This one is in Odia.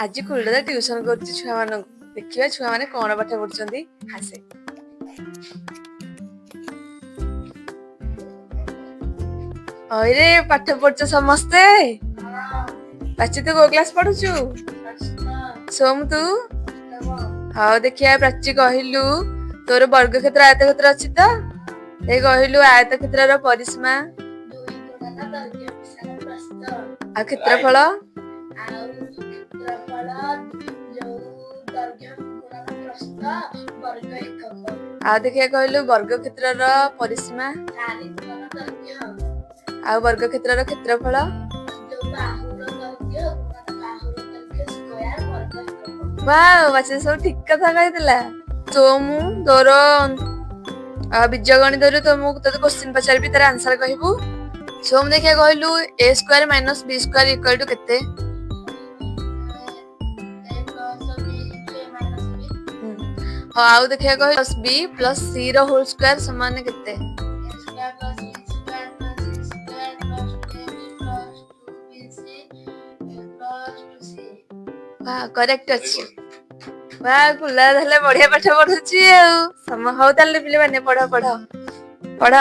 ଆଜି କୁଲଦାଦା ଟ୍ୟୁସନ କରୁଛି ଛୁଆମାନଙ୍କୁ। ଦେଖିବା ଛୁଆମାନେ କଣ ପାଠ ପଢୁଛନ୍ତି। ଆସେ। ହଇରେ, ପାଠ ପଢୁଛ ସମସ୍ତେ? ପ୍ରାଚୀ, ତୁ କୋଉ କ୍ଲାସ ପଢୁଛୁ? ସୋମ, ତୁ? ହଉ ଦେଖିବା, ପ୍ରାଚୀ, କହିଲୁ, ତୋର ବର୍ଗ କ୍ଷେତ୍ର, ଆୟତ କ୍ଷେତ୍ର ଅଛି ତ? ଏ କହିଲୁ, ଆୟତ କ୍ଷେତ୍ରର ପରିସୀମା? ଦୁଇ ଗୁଣନ ଦୈର୍ଘ୍ୟ ମିଶାଣ ପ୍ରସ୍ଥ। ଆଉ କ୍ଷେତ୍ରଫଳ? ଆଉ କ୍ଷେତ୍ରଫଳ ଯୋଉ ଦୈର୍ଘ୍ୟ ଗୁଣନ ପ୍ରସ୍ଥ ବର୍ଗ ଏକକ। ଆଉ ଦେଖିବା, କହିଲୁ, ବର୍ଗ କ୍ଷେତ୍ରର ପରିସୀମା? ଚାରି ଗୁଣନ ଦୈର୍ଘ୍ୟ। ଆଉ ବର୍ଗ କ୍ଷେତ୍ରର କ୍ଷେତ୍ରଫଳ? ଯୋଉ ବାହୁର ଦୈର୍ଘ୍ୟ ଗୁଣନ ବାହୁର ଦୈର୍ଘ୍ୟ ସ୍କୋୟାର ବର୍ଗ ଏକକ। ୱାଓ, ବାଚି ସବୁ ଠିକ କଥା କହିଥିଲା। ସୋମୁ, ତୋର ବୀଜଗଣିତରୁ ତ ମୁଁ ତୋତେ କୋଶ୍ଚିନ୍ ପଚାରିବି, ତାର ଆନ୍ସର କହିବୁ। ସୋମ, ଦେଖିବା କହିଲୁ, a square minus b square equal to କେତେ? A plus b into a minus b. ହଁ, ଆଉ ଦେଖିବା କହିଲୁ, ବି ପ୍ଲସ୍ ସି ର ହୋଲ ସ୍କୋୟାର ସମାନ କେତେ? A square plus b square plus c square plus 2ab plus 2bc plus 2ca. ବାह, କରେକ୍ଟ ଅଛି। ବାह, କୁଲା ତାହେଲେ ବଢିଆ ପାଠ ପଢୁଛି ଆଉ ସମ। ହଉ ତାହେଲେ ପିଲାମାନେ, ପଢ ପଢ ପଢ।